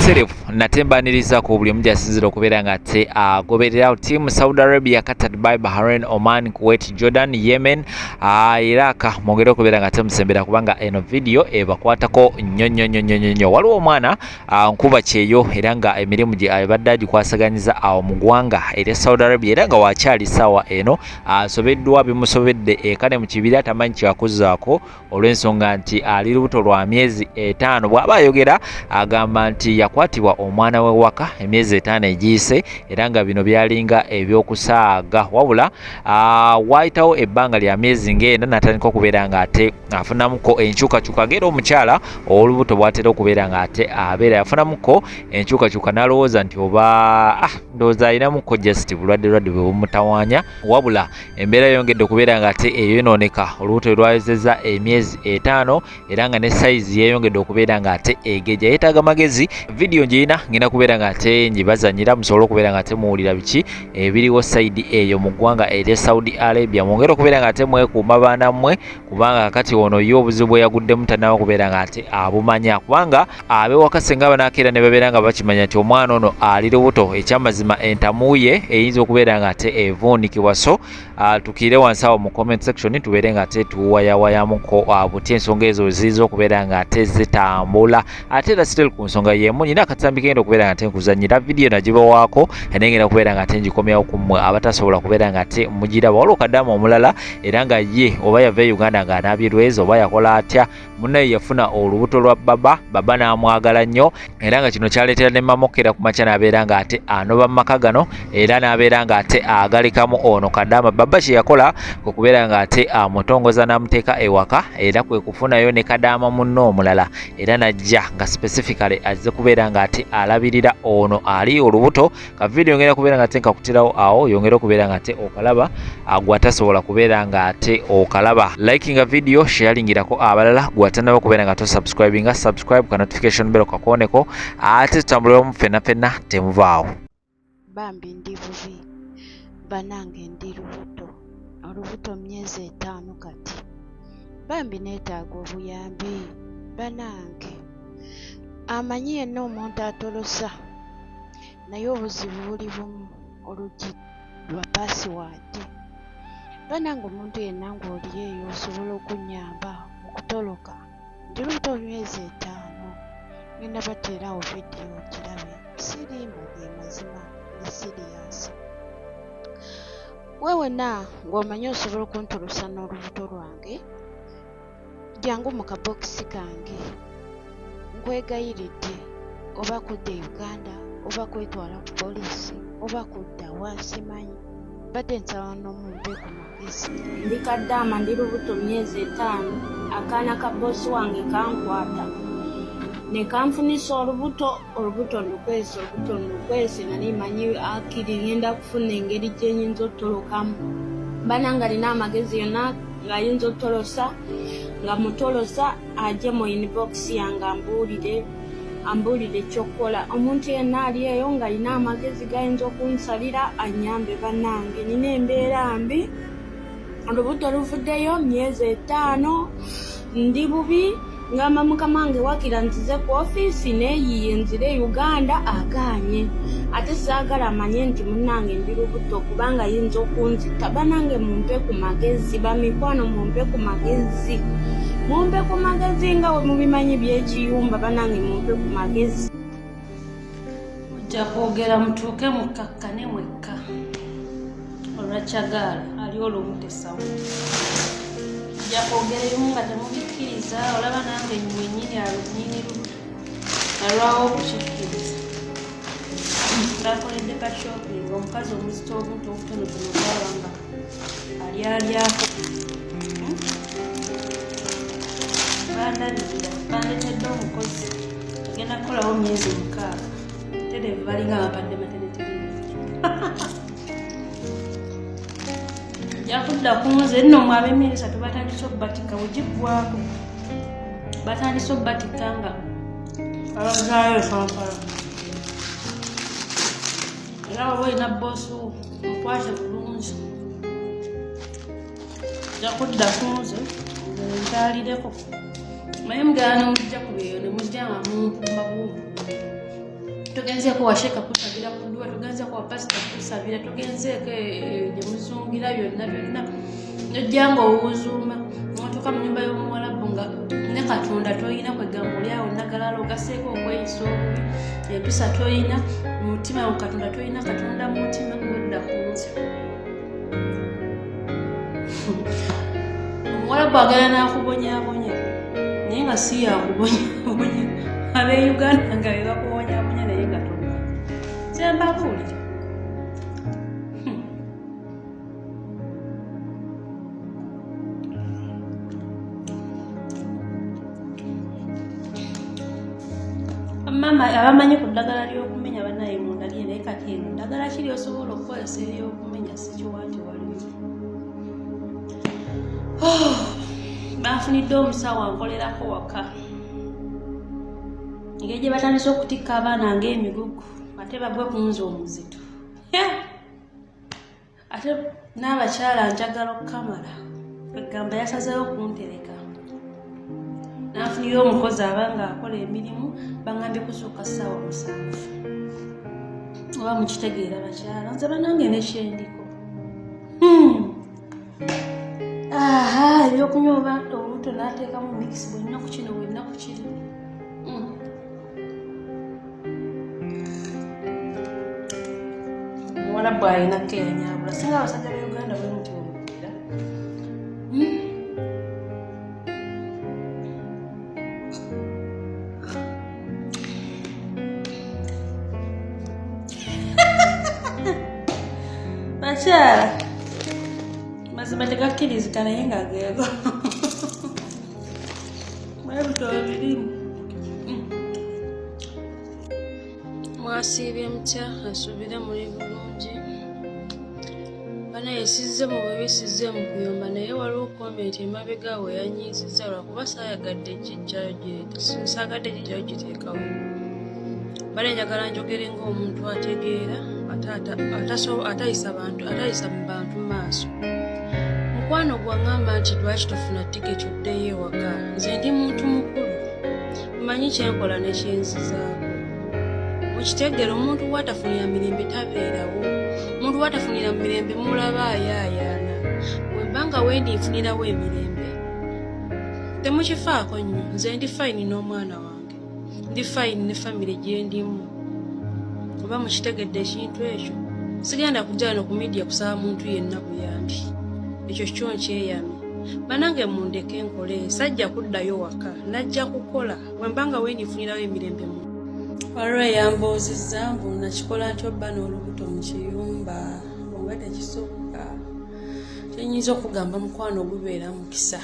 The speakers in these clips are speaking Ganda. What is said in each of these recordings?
Buterevu nate mbanirizaako buli omu gyasinzira okubeera nga ate agoberera tiimu Saudi Arabia, Qatar, Dubai, Bahrain, Oman, Kuwait, Jordan, Yemen, Iraq. Mwongere okubeera nga ate musembera kubanga eno vidiyo ebakwatako nnyo nnyo nnyo nnyo nnyo. Waliwo omwana nkuba kyeyo era nga emirimu gye abadde agikwasaganyiza awo mu ggwanga erya Saudi Arabia era nga wakyali ssaawa eno asobeddwa, bimusobedde eka ne mu kibira, tamanyi kyakuzaako olw'ensonga nti ali lubuto lwa myezi 5. Bw'aba ayogera agamba nti yakwatibwa omwana we waka emyezi 5 egiyise era nga bino byalinga ebyokusaaga, wabula waayitawo ebbanga lya myezi ng'ena n'atandika okubeera ng'ate afunamuko enkyukakyuka ng'era omukyala ow'olubuto bw'atera okubeera ng'ate abeera yafunamuko enkyukakyuka n'alowooza nti oba ndowooza alinamuko just bulwadde lwadde bwe bumutawaanya, wabula embeera yongedde okubeera nga ate eyonooneka olubuto lwawezezza emyezi 5 era nga ne sayizi yeeyongedde okubeera nga ate egeja, yeetaaga magezi. Vidiyo ngirina, ngenda kubeera nga ate ngibazanyira musobole okubeera nga ate muwulira biki ebiriwo sayidi eyo mu ggwanga erya Saudi Arabia. Mwongere okubeera nga ate mwekuuma baana mmwe kubanga kakati ono ye obuzibu bwe yaguddemu tannaba kubeera nga ate abumanya, kubanga ab'ewaka singa banaakeera ne babeera nga bakimanya nti omwana ono ali lubuto, ekyamazima entamu ye eyinza okubeera nga ate evuunikibwa. So tukiire wansi awo mu comment section tubeere nga ate tuwayawayamuko buti ensonga ezo ziyinza okubeera nga ate zitambula. Ate era still ku nsonga y'emu, nina akatambi kegenda okubeera nga ate nkuzanyira, vidiyo nagibawaako naye ngenda kubeera nga ate ngikomyawo ku mmwe abatasobola kubeera nga ate mugiraba. Waliwo kadaama omulala era nga ye oba yava e Uganda ng'anaabye lweza oba yakola atya, munnaye yafuna olubuto lwa baba, baba n'amwagala nnyo era nga kino kyaleetera ne mamokera ku makya n'abeera ng'ate anoba mu maka gano era n'abeera ng'ate agalekamu ono kadaama. Baba kye yakola kwe kubeera ng'ate amutongoza n'amuteeka ewaka era kwe kufunayo ne kadaama munno omulala era n'ajja nga specifically azze kubeera ng'ate alabirira ono ali olubuto. Ka vidiyo ngenda kubeera nga ate nkakutirawo awo yongera okubeera nga ate okalaba, gwe atasobola kubeera nga ate okalaba. Likinga vidiyo, sharingirako abalala. Gwe atanaba kubeera nga tosubscribinga, subscribe, ka notification bell kakooneko, ate tutambuliramu ffenna ffenna, temuvaawo. Bambi ndi bubi banange, ndi lubuto, olubuto myezi 5 kati. Bambi neetaaga obuyambi banange. Amanyi yenna omuntu atolosa, naye obuzibu buli bumu, oluggi lwa password. Banange omuntu yenna ng'oli eyo osobola okunnyamba okutoloka, ndi lubuto myezi 5. Ngenda bateerawo vidiyo ogirabe, sirimba, ge mazima, ndi serious. We wenna ng'omanyi osobola okuntolosa n'olubuto lwange, jangu mu kabokisi kange, nkwegayiridde, oba kudda e Uganda oba kwetwala ku poliisi oba kudda wa simanyi. Mbadde nsaba n'omumpe ku magezi. Ndi kaddaama, ndi lubuto myezi 5. Akaana ka bboosi wange kankwata ne kanfunisa olubuto. Olubuto ndukwese, olubuto ndukwese, nali manyi akiri ngenda kufuna engeri gye nyinza otolokamu. Bananga alina amagezi yonna ng'ayinza otolosa nga mutolosa, ajje mu inbox yange ambuulire, ambuulire ekyokukola. Omuntu yenna ali eyo ng'alina amagezi gayinza okunsalira, anyambe bannange, nina embeera mbi, olubuto luvuddeyo myezi 5, ndi bubi. Ngamba mukama wange wakira nzize ku ofiisi neeyiye nzire e Uganda, agaanye. Ate saagala amanye nti munnange ndi lubuto kubanga ayinza okunzita. Banange mumpe ku magezi, bamikwano, mumpe ku magezi, mumpe ku magezi nga we mubimanyi byekiyumba. Banange mumpe ku magezi. Mujja kwogera mutuuke mukkakkane mwekka olwa kyagaala ali olubuto esaudi. Mujja kwogera ebimu nga temubikkiriza. Olaba nange mwennyini alunyini lubuto nalwawo okukikkiriza. Bakoledde ka shopping, omukazi omuzito obuntu obutonotono bwaba nga alyalyako. Bandabirira, bandetedde omukozi agenda kukolawo myezi 6 terevu, balinga bampadde maternity leave. Jakudda ku nze nno mwe ab'emyezi 3 batandise okubatikka, bwegiggwako batandise okubatikka nga abazaayo e Kampala. Era waba olina bboosi wo mukwate bulungi, ojja kudda ku nze nkyalireko. Naye mugala ne mujja ku byeyo ne mujja nga mumpumba bumpi. Togenzeeko wa sheeka kusabira ku dduwa, togenzeeko wa pasita kusabira, togenzeeko eh, gye muzungira byonna byonna, nojja nga owuzuuma notuuka mu nyumba y'omuwalabu nga ne Katonda toyina, kwegamba oli awo nagalala, ogaseeko okweyisa obubi, empisa toyina, mumutima Katonda toyina, Katonda mu mutima nodda ku nze. Omuwalabu agenda n'akubonyabonya, naye nga si yakubonyabonya, ab'e Uganda nga be bakubonyabonya, naye nga tomanyi. Nze mbabuulira. Mama abamanyi ku ddagala ly'okumenya banaye mundagire, naye kati eno ddagala ki lyosobola okukozesa ery'okumenya? Sikiwa nti waliwo. Oh, banfunidde omusawo ankolerako waka. Engeri gye batandise okutikka abaana ng'emigugu, ate bagwe ku nze omuzito, ate n'abakyala njagala okukamala. Egamba yasazeewo kuntereka, nanfunira omukozi aba nga akola emirimu. Bangambye kuzuuka ssaawa 7. Oba mukitegeera bakyala, nze banange nekyendiko. Aha, ebyokunywa oba olubuto n'ateekamu mix, bwenna ku kino, bwenna ku kiri. Omuwala bw'alina keyanyabula, singa abasajja ba Uganda bwe muti bwemubeera. Bakyala, mazima tegakkirizika, naye nga geego mwebitolo birimu. Mwasiibye mutya? Nsuubire muli bulungi. Banaye, sizze mu bubi, sizze mu kuyomba, naye waliwo comment emabega we yanyiizizza lwakuba saayagadde gijjayo gireeta, saagadde gijjayo giteekawo. Bale njagala njogere ng'omuntu ategeera, atayisa bantu, atayisa mu bantu maaso. Mukwano gwaŋŋamba nti lwaki tofuna tiketi oddeyo ewaka? Nze ndi muntu mukulu, mmanyi kyenkola ne kyenzizaako. Mukitegeera, omuntu watafunira mirembe tabeerawo. Omuntu watafunira mirembe mulaba ayaayaana. Bwemba nga wendi nfunirawo emirembe, temukifaako nnyo. Nze ndi fine n'omwana wange, ndi fine ne family gyendimu. Oba mukitegedde ekintu ekyo? Sigenda kujja wano ku media kusaba muntu yenna buyambi, ekyo kyo nkyeyamye. Banange, mundeke nkole, sajja kuddayo waka, najja kukola bwemba nga wendi nfunirawo emirembe. Mu waliwo eyambuuzizza mbu nakikola ntya obba n'olubuto mu kiyumba nga tekisoboka. Kyenyinza okugamba, mukwano, gubeera mukisa.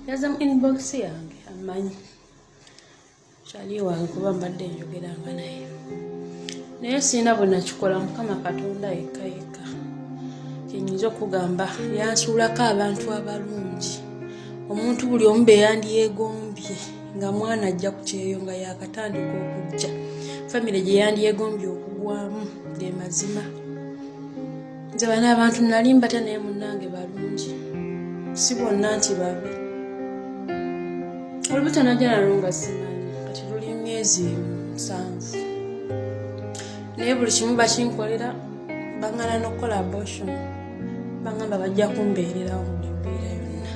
Yaza mu inbox yange, amanyi kyali wange kuba mbadde njogeranga naye, naye sirina bwe nakikola. Mukama Katonda yekka yekka kyenyinza okugamba, yansuulako abantu abalungi, omuntu buli omu be yandyegombye nga mwana ajja ku kyeyo nga yakatandika okujja, famire gye yandyegombye okugwamu. Ge mazima, nze bano abantu nali mbatya, naye munnange balungi, si bonna nti babi. Olubuto najja nalwo nga simanyi, kati luli myezi 7, naye buli kimu bakinkolera. Baŋŋana n'okukola abortion, baŋŋamba bajja kumbeererawo buli mbeera yonna,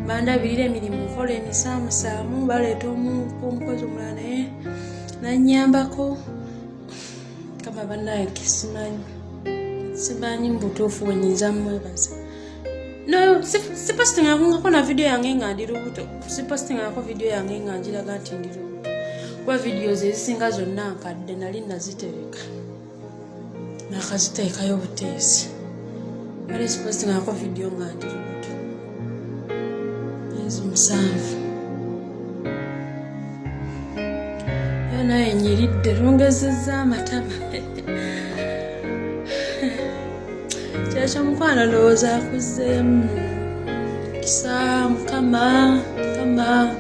bandabirira emirimu nkola emisaamusaamu, baleeta omukozi omulala naye nanyambako. Kama bannaye, simanyi, simanyi mu butuufu wenyinza mwebaza. No, sipostingangako na video yange nga ndi lubuto, sipostingangako video yange nga njiraga nti ndi lubuto, kuba videos ezisinga zonna nkadde, nali nazitereka, nakaziteekayo buteesi. Bale sipostingangako video nga ndi lubuto myezi 7. Era naye nyiridde, lungezezza amatama. Kyekyo mukwano, ndowooza akuzzeemu kisa. Mukama, Mukama,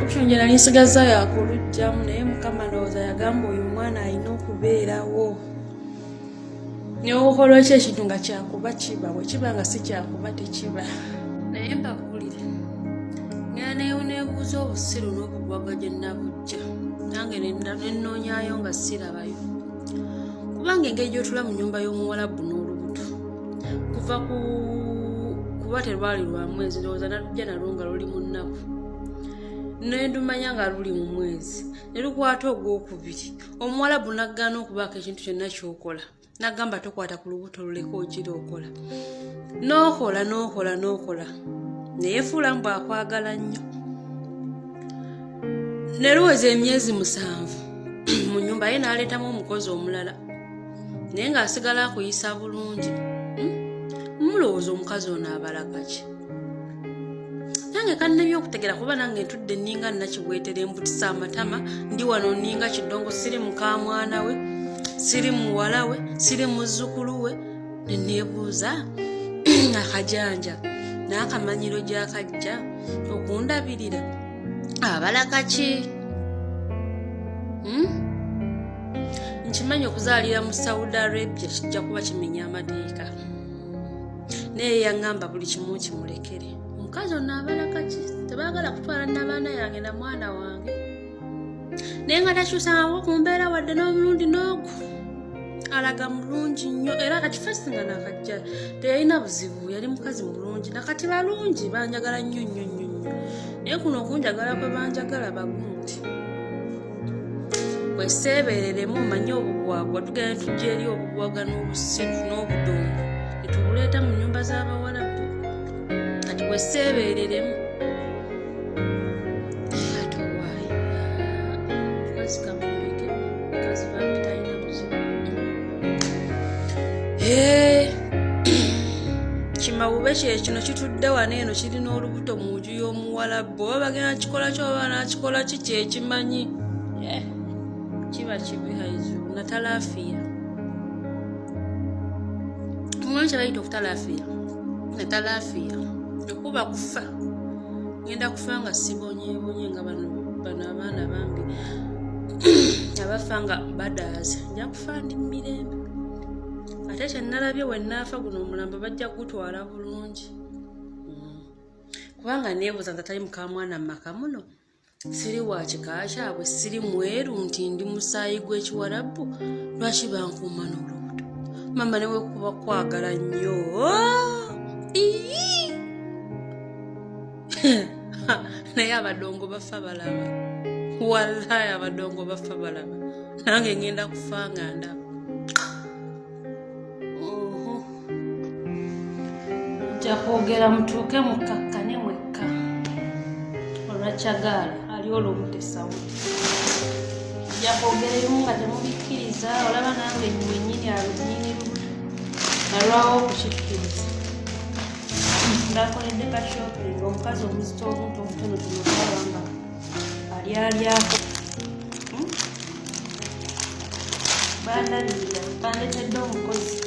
option gye nali nsigazza yakulugjamu, naye Mukama ndowooza yagamba oyo omwana alina okubeerawo. Newokola ki ekintu nga kyakuba kiba, bwe kiba nga si kyakuba tekiba. Naye mbabuulire, ngenda nebuuza obusiru n'obugwagwa gye nabujja. Nange nennoonyayo nga sirabayo, kubanga engeri gy'otula mu nnyumba y'omuwalabu n'olubuto kuva ku kuba terwali lwa mwezi, ndowooza nalujja nalwo nga luli mu nnaku, nendumanya nga luli mu mwezi ne lukwata ogwokubiri. Omuwalabu naggaana okubaako ekintu kyonna kyokola, nagamba tokwata ku lubuto, luleka ogira okola n'okola n'okola n'okola, neyefuula mbu akwagala nnyo. Ne luweza emyezi 7 mu nyumba ye, n'aleetamu omukozi omulala, naye ng'asigala akuyisa bulungi. Mulowooza omukazi ono abalaga ki? Nange kannemye okutegera, kuba nange ntudde nninga nakibwetere, mbutisa amatama, ndi wano nninga kidongo, siri mukamwana we, siri muwala we, siri muzzukulu we. Neneebuuza akajanja n'akamanyiro gy'akajja okundabirira abalaga ki? Nkimanyi okuzaalira mu Saudi Arabia kijja kuba kimenya amateeka, naye yaŋŋamba buli kimu kimulekere. Omukazi ono abalaga ki? Tebaagala kutwala nabaana yange na mwana wange, naye nga takyusangako ku mbeera wadde n'omulundi n'ogu. Alaga mulungi nnyo, era kati first nga nakajja teyalina buzibu, yali mukazi mulungi, nakati balungi, banjagala nnyo nnyo nnyo nnyo. Naye kuno okunjagala kwe banjagala bagundi bweseebereremu, omanye obugwagwa, tugenda tujja eri obugwaga n'obusiru n'obudongo netubuleeta mu nyumba z'abawalabu. Kati bweseebereremu ate owaayi mukazi kamuleke, mukazi bambi talina buzibu. Kimawube kye kino kitudde wano eno, kirina olubuto mu nju y'omuwalabu. Oba bagenda kikola ki, oba banakikola ki, kyekimanyi. Kiba kibi haizu natalafiya. Omanyi kyebayita okutalafiya? Natalafiya okuba kufa. Ngenda kufa nga sibonyebonye nga bano bano abaana bambi abafa nga badaaza. Nja kufa ndi mu mirembe. Ate kyenalabye, wenaafa guno omulambo bajja kugutwala bulungi. Kubanga neebuuza nti atali mukamwana mu maka muno, siri wa kika kyabwe, siri mweru nti ndi musaayi gw'ekiwarabu, lwaki bankuuma n'olubuto? Mama, newekuba kwagala nnyo. Ii! Naye abadongo bafa balaba, wallahi abadongo bafa balaba. Nange ngenda kufa nga ndaba. Nja kwogera mutuuke mukkakkane mwekka olwakyagaala ali olubuto esawudi. Nja kwogera ebimu nga temubikkiriza. Olaba nange mwennyini alunyini lubuto nalwawo okukikkiriza. Ngakoledde ka shopping, omukazi omuzito obuntu obutonotono olaba nga alyalyako. Bandabirira, bandetedde omukozi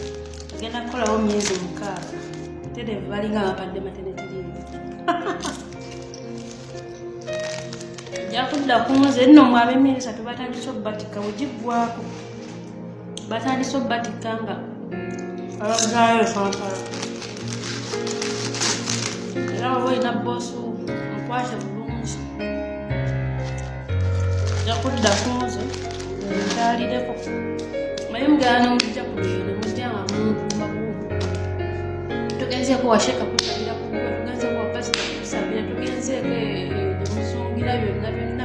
agenda kukolawo myezi 6 terevu, balinga bampadde maternity leave. Nja kudda ku nze nno mwe ab'emyezi 3 batandise obbatikka, bwe giggwako batandise obbatikka nga abazaayo e Kampala. Era waba olina boosi wo mukwate bulungi. Nja kudda ku nze nkyalireko, naye mugenda nemujja ku byeyo nemujja nga munkuuma buubu. Tugenzeeko wa sheeka kusabira ku gwe, tugenzeeko wa pasita kusabira, tugenzeeko gye byonna byonna.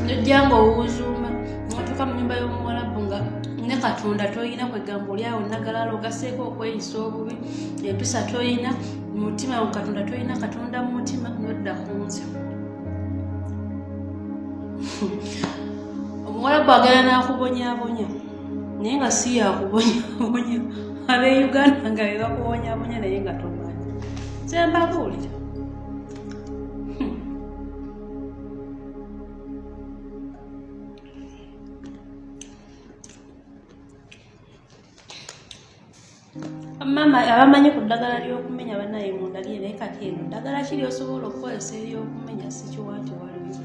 Nojja nga owuzuuma notuuka mu nyumba y'omuwalabu nga ne Katonda toyina, kwegamba oli awo nagalala, ogaseeko okweyisa obubi, empisa toyina, mutima Katonda toyina, Katonda mu mutima, nodda ku nze. Omuwalabu agenda n'akubonyabonya, naye nga si yakubonyabonya, ab'e Uganda nga be bakubonyabonya, naye nga tomanyi. Zembabuulira. Mama, abamanyi ku ddagala ly'okumenya banaye mundalire. Naye kati eno ddagala ki lyosobola okukozesa ery'okumenya? Sikiwa nti waliyo.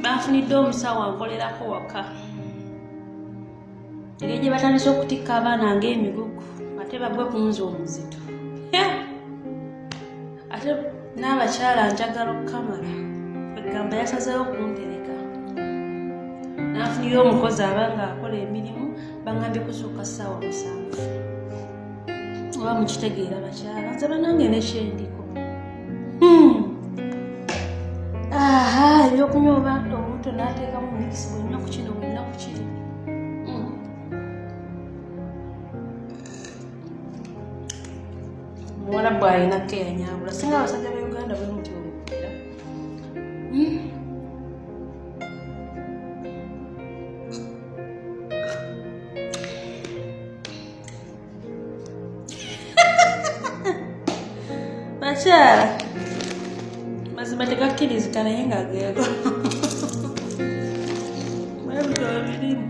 Banfunidde omusawo ankolerako waka. Engeri gye batandise okutikka abaana ng'emigugu, ate bagwe ku nze omuzito, ate n'abakyala njagala okukamala. Gamba yasazeewo kuntereka n'afunira omukozi aba ng'akola emirimu. Bangambye kuzuuka ssaawa 7. Oba mukitegeera bakyala, nze banange nekyendiko. Aha, ebyokunywa oba obuto n'ateekamu mikisi, bwennywa ku kino, bwennywa ku kiri. Muwala bw'alina keyanyabula singa abasajja ba Uganda bwe mutyo olukira. Bakyala, mazima tegakkirizika, naye nga geego birimu.